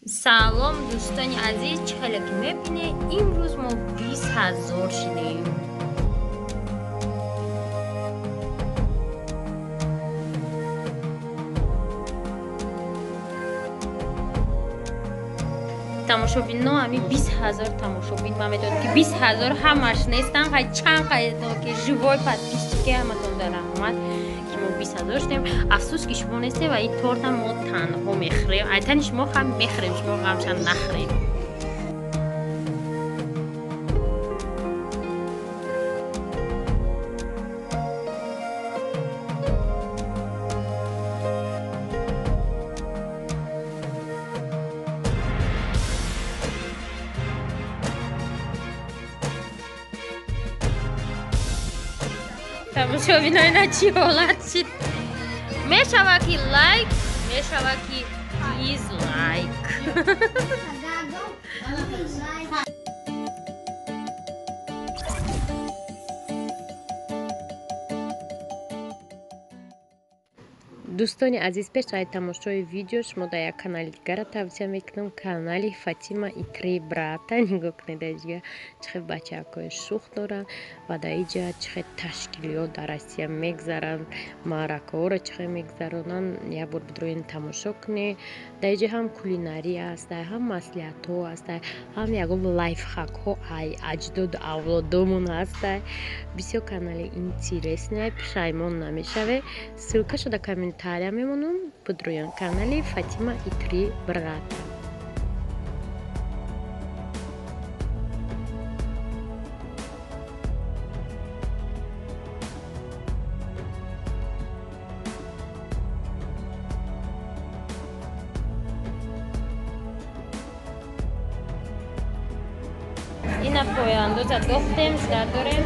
Салом дӯстони азиз, чӣ хеле ки мебинед, имрӯз мо 20 000 шудем. Тамошобино, ҳами 20 000 тамошобин, ман медонам, ки 20 000 ҳамаш нестан, хай чанд ки живой подписчики, ҳаматон дар раҳмат, ки мо 20 000 шудем. Афсӯс, ки шумо нестем ва ин торта мо танҳо мехӯрем. Айтани шумо ҳам мехӯрем, шумо ғамша нахӯрем. Тамошобинои, на чӣ ҳолат шид? Мешава ки лайк, мешава ки дизлайк. Дӯстони азиз, пеш аз тамошои видео шумо дар як канали дигара тавсия мекунам, канали Фатима и три брата. Нигоҳ кунед, дар иҷа чӣ хел бачаҳакҳои шух доранд ва дар иҷа чӣ хел ташкилиёт дар Россия мегзаранд, маъракаҳоро чӣ хел мегзаронанд. Як бор бидроен, тамошо кунед. Дар иҷа ҳам кулинария аст, ҳам маслиҳатҳо аст, ҳам ягон лайфхакҳо ай аҷдоду авлодомон ҳаста. Бисёр канали интересный, пушаймон намешавед. Ссылкашо дар комментария мемонам, бидроян, канали Фатима и три брата. Ина пояндоза дохтем, жда дорем.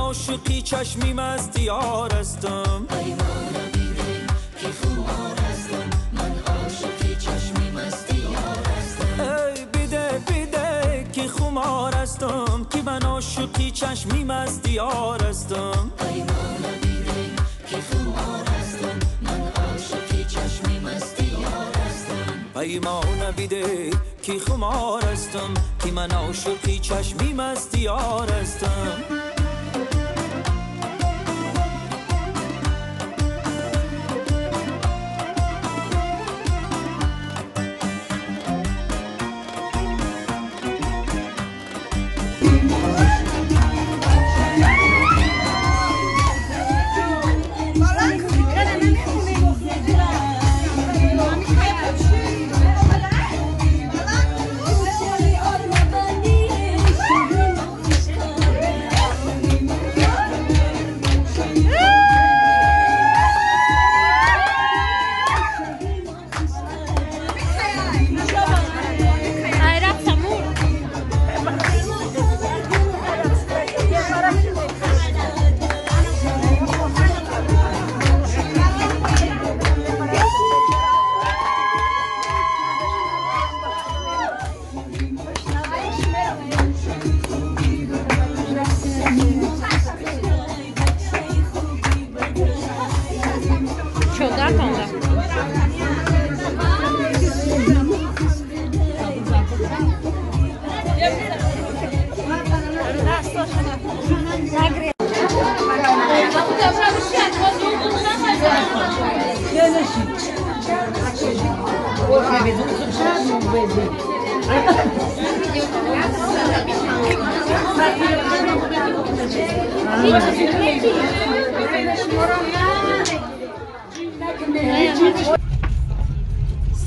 عاشقی چشمی مستی یار هستم. که خمار هستم من، عاشقی چشمی مستی یار هستم. ای بیده بیده که خمار هستم، که من عاشقی چشمی مستی یار هستم. پیمانه بیده که خمار هستم من، عاشقی چشمی مستی یار هستم. پیمانه بیده که خمار هستم، که من عاشقی چشمی مستی یار هستم.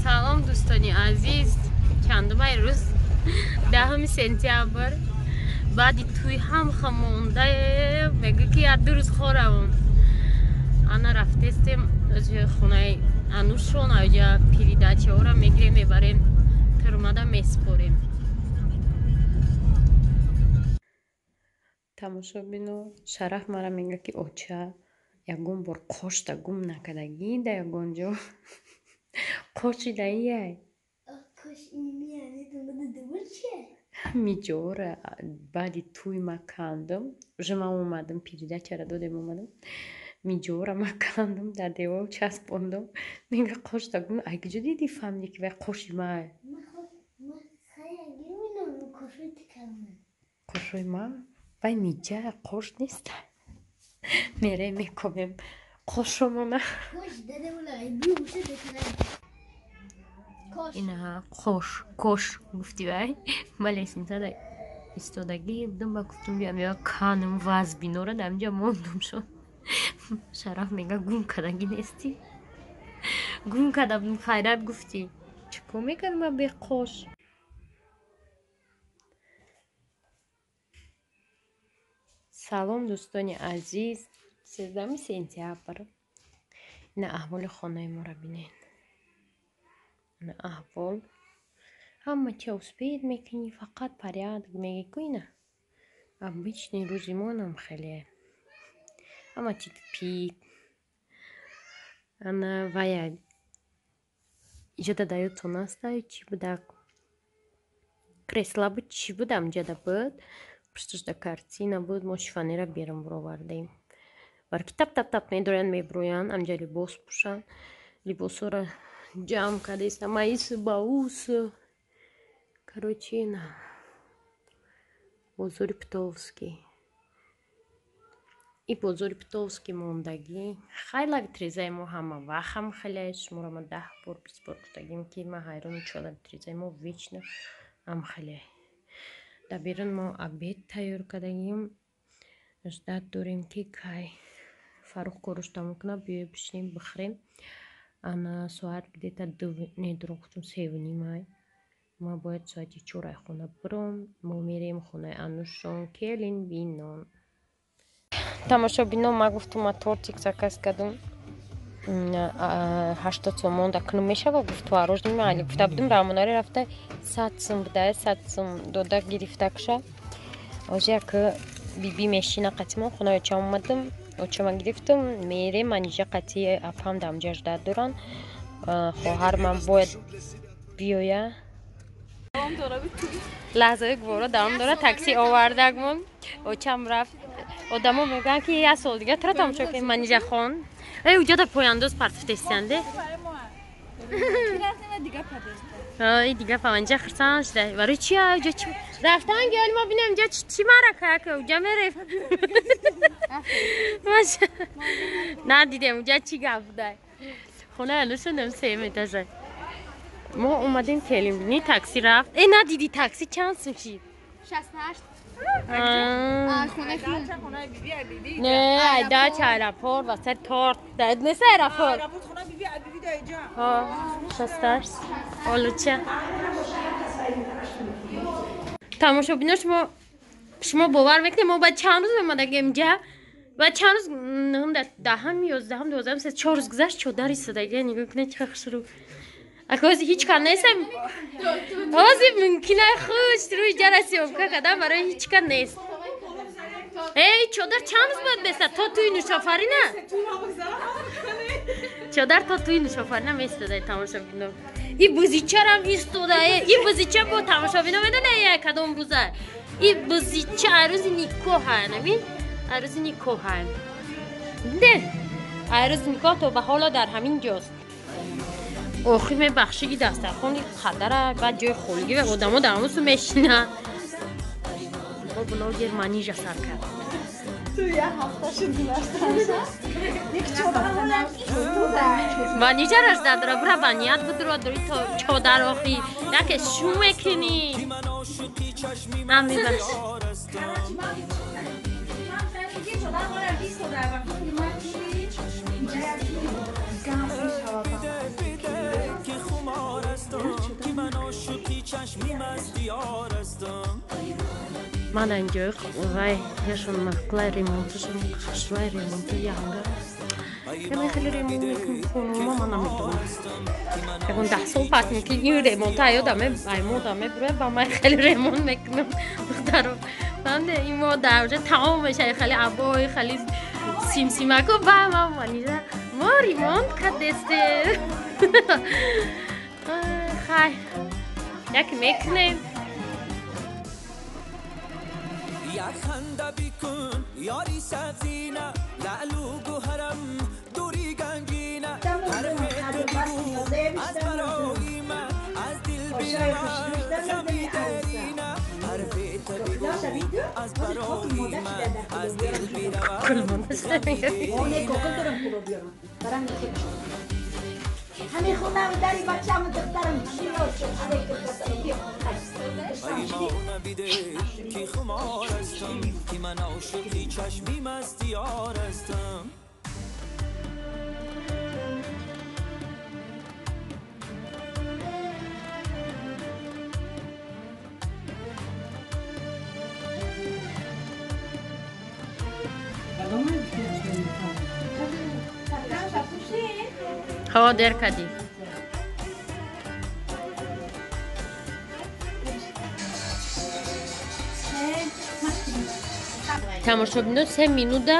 Салом, дӯстони азиз. Чандумай рӯз? 10 сентябр. Баъди тӯй ҳам хамонда мегӯ, ки як ду рӯз хоравон. Ана рафтестем хонаи Анушон, аҷа передачаҳоро мегирем, мебарем, турмада меспорем. Тамошобино, Шараф мара мега, ки оча ягон бор қошта гум накардагӣ да ягон ҷо. Қоши даияй. Миҷора баъди тӯй ма кандам. Уже ман омадам, передачара додем, омадам. Миҷора ма кандам, дар девор часпондам. Мега қошта гум. Ай куҷо диди, фаҳмиди, ки вай қоши май? Қошои ма? Вай миҷа қош нест. Мерем мекобем қошомона. Инаҳа қош, кош гуфти вай. Ма лестницада истодагӣ будам, ба гуфтум биям ё канам вазбинора дар инҷа мондум шуд. Шараф мега гум кардагӣ нестӣ? Гум карда будум, хайрат гуфтӣ. Чӣ кор мекардам ман бе қош? Салом, дӯстони азиз. 13 сентябр. Ина аҳволи хонаи моро бинед. Ина аҳвол. Ҳама чия успеть мекунӣ, фақат порядок мегӣ ку ина. Обычный рӯзи монам хеле. Ҳама чи тупик. Ана вая иҷода даёдтон аста, чӣ будак? Кресла буд, чӣ буд амҷада буд? Пушташда картина буд, мо шифонера берун буровардем. Барои ки тап тап тап медоранд, мебуроянд, амҷа либос пӯшанд. Либосҳоро ҷамъ кардаистам, аису ба усу. Короче, ина бозори Птовский. И бозори Птовский мондагӣ. Хай лаби трезаи мо ҳама вақт ҳам хеле. Шуморо ман 10 бор, 20 бор гуфтагим, ки ман ҳайрони чо лаби трезаи мо вечно ҳам хеле. Дар берун мо обед тайёр кардагим. Ждать дорем, ки кай Фаррух кораш тамом кунад, биёем бишинем, бихӯрем. Ана соат где-то ду, не, дурӯғ гуфтум, севу нимай. Ма бояд соати 4 ай хона биром. Мо мерем хонаи Анушон, келин бинон. Тамошобино, ма гуфтум, ма тортик заказ кардам. 80 сомон да кунум мешава, гуфт творожный ма али гуфта будум, рамонари рафта 100 сум буда, 100 сум дода гирифта куша. Ҳозир як биби мешина қатимон хонаи очам омадам, очама гирифтам, мерем манижа қати апам дар онҷа ждать доранд. Хоҳарман бояд биёя. Лаҳзаи гуворо давом дорад, такси овардагмон. Очам рафт. Одамо мегӯянд, ки як сол дига тра тамошо кунем Манижахон. Эй, уҷода пояндоз партофтестиянде. Ай, дига паванҷа хурсанд шуда. Барои чи уҷа чи рафтан гиёли мо бинем инҷа чӣ марака ки уҷа мереф. Надидем уҷа чӣ гап буда. Хонаи Анушонам сеюм этажа. Мо омадем келин бинӣ, такси рафт. Э, надидӣ такси чанд сум шид? 68. Не, айдача аэропорт ва сари торт. Нест аэропорт. 68. Олуча. Тамошобино, шумо бовар мекунед, мо баъд чанд рӯз меомадагем инҷа? Баъд чанд рӯз, нӯҳум, даҳам, 11-ам, 12-ам, се 4 рӯз гузашт, чодар истодагия. Нигоҳ кунед, чӣ хушрӯ. Ака ҳозир ҳеҷ кас нестам. Ҳозир мумкина хуш рӯи ҷара съёмка кардан барои ҳеҷ кас нест. Эй, чодар чанд рӯз бояд беста? То тӯи Нушофарина? Чодар то тӯи Нушофарина местода, тамошобино. И бузичарам истода. И бузича бо тамошобино медона кадом рӯза. И бузича рӯзи никоҳа, набин? Рӯзи никоҳа. Не. Рӯзи никоҳ то ба ҳоло дар ҳамин ҷост. Охир мебахши, ки дастархони қадара баъд ҷои холигӣ ва одамо дар ҳамон су мешинанд. Бо блогер Манижа сар кард. Ту як ҳафта шуд гузаштан. Манижа ражда дора, бура ба ният будуро дори то чодар охи. Яке шу мекунӣ. Ман мебахши. Ман инҷои вай яшон мақлай ремонташон хушрӯй ремонту янга. Ман хеле ремонт мекунам хонума, ман намедонам. Ягон 10 сол пас мумкин ин ремонта ёдам ай мода мебурояд, ба ман хеле ремонт мекунам духтаро. Фаҳмиде, ин мода уже тамом мешавад, хеле абой, хеле симсимаку ба ман Манижа мо ремонт кардесте. Хай, як мекунем. یک خنده بکن یاری سبزینه لعلو گوهرم دوری گنجینه حرف تو بگو از برای من از دل بیرون غمی درینه حرف تو بگو از برای من از دل بیرون غمی درینه. همین خونم داری بچه‌م دخترم پیمان بیده که خمار هستم که من عاشقی چشمی مستیار هستم. ҳаво дер кардӣ. Тамошобино 3 минута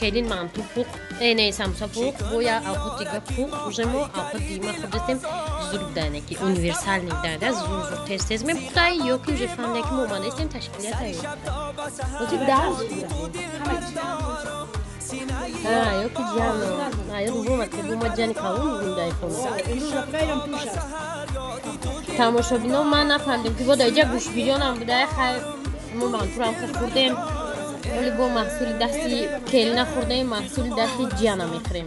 келин манту пухт, не самса пухт, бо я авқот дига пухт. Уже мо авқот дима хӯрдастем, зур будане ки универсални будане, зур зур тез тез мепухтай, ё ки уже фаҳмида ки мо омадаистем ташкилия тайёр. Оти дар ё ки ҷано, ёдам бомад ки бомад ҷани калон гундаи хона. Тамошобино ман нафаҳмидем ки бо дар иҷа гӯшбирёнам будае, хайр мо мантурам хуб хӯрдем. Вале бо маҳсули дасти келина хӯрдаем, маҳсули дасти ҷиана мехӯрем.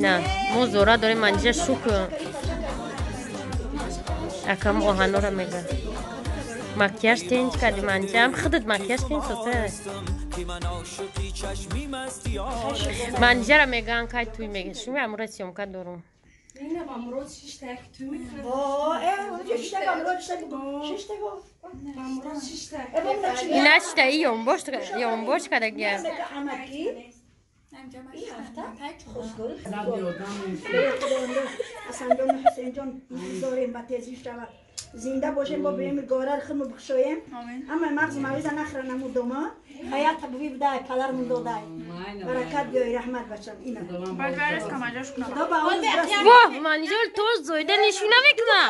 На, мо зора дорем, манҷа шук акам оҳанора мега. Макияж тенч кардӣ манҷам, худат макияж тенч соса. Манҷара меган кай туй мега. Шуми амура съёмка дорум. Ина шта и ёмбош кардагия. زنده باشیم با بریم گوره خودمو بخشویم. اما مغز مریض نخره نمودم. حیات بوی بده پدرمون داده. برکت بیای رحمت بچم اینا. بعد برس کماجاش کنم. واه منجول تو زویده نشونه میکنه.